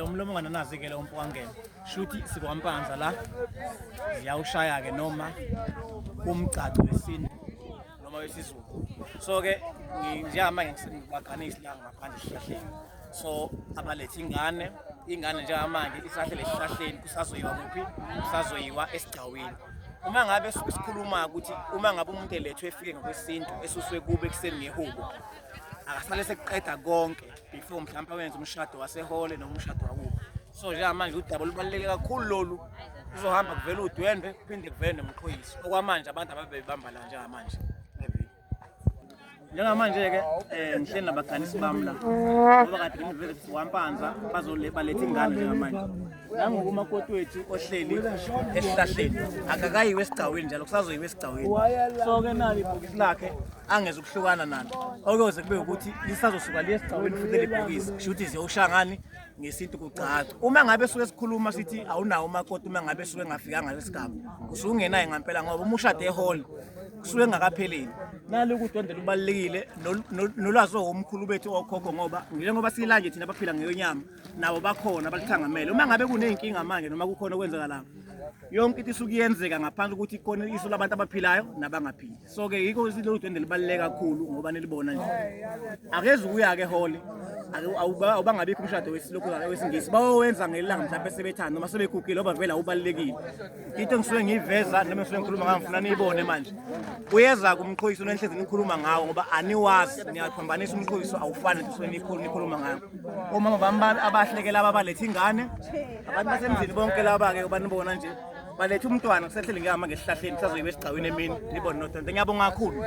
Umlomo ngananazi-ke lo mfowangena shuthi sikwampanza la ziyawushaya-ke noma umgcagco wesintu noma wesizulu. So-ke njengamanje ngibaganisi la ngaphandle esihlahleni, so abalethe ingane, ingane njengamanje isahlele esihlahleni, kusazoyiwa kuphi? Kusazoyiwa esigcawini. Uma ngabe sikhuluma ukuthi uma ngabe umuntu elethwe efike ngokwesintu esuswe kube ekuseni ngehubo, akasale sekuqeda konke before mhlawumpe awenze umshado wasehole noma umshado wakubo. So njengamanje udaba olubaluleke kakhulu lolu, kuzohamba kuvele udwendwe kuphinde kuvele nomqhoyisi. Okwamanje abantu ababebamba la njengamanje. Njengamanje-ke um ngihleli nabaganisi bami la ngoba kade ngivele wampanza bazole baletha ingane njengamanje. Nangoku umakoti wethu ohleli esihlahleni akakayiwe esigcawini njalo kusazoyiwe esigcawini. So-ke nali ibhokisi lakhe angeze ukuhlukana nalo, okuyoze kube ukuthi lisazosuka liye esigcawini futhi leli bhokisi kusho ukuthi ziyowushaya ngani ngesintu kucaca. Uma ngabe suke sikhuluma sithi awunawo umakoti, uma ngabe suke engafikanga lesigaba usuke ungenaye ngampela, ngoba uma ushade ehall kusuke engakapheleli. Nali ukuthi lubalulekile nolwazi owomkhulu bethu okhokho, ngoba njengoba silanje thina abaphila ngeyonyama nabo bakhona balithangamele. Uma ngabe kuney'nkinga manje noma kukhona okwenzakalayo, yonke into isuke iyenzeka ngaphansi ukuthi khona isu labantu abaphilayo nabangaphili. So-ke yikho lolu dwende libaluleke kakhulu ngoba nilibona nje akezi ukuya-ke ehholi, awubangabikho umshado wesilokhu wesingisi bawowenza ngelanga mhlawumbe sebethanda noma sebegugile, ngoba vele awubalulekile. Into engisuke ngiyiveza noma engisuke ngikhuluma ngayo ngifuna niyibone manje. Uyeza kumqhoyiso nenhlezi nikhuluma ngawo ngoba aniwazi, niyaphambanisa. Umqhoyiso awufani nisuke nikhuluma ngayo. Omama bami abahleke laba baletha ingane, abantu basemzini bonke laba-ke banibona nje baletha umntwana kusehleli ngihamba ngesihlahleni kusazoyiwa esigcawini emini nibone nodonto. Ngiyabonga kakhulu.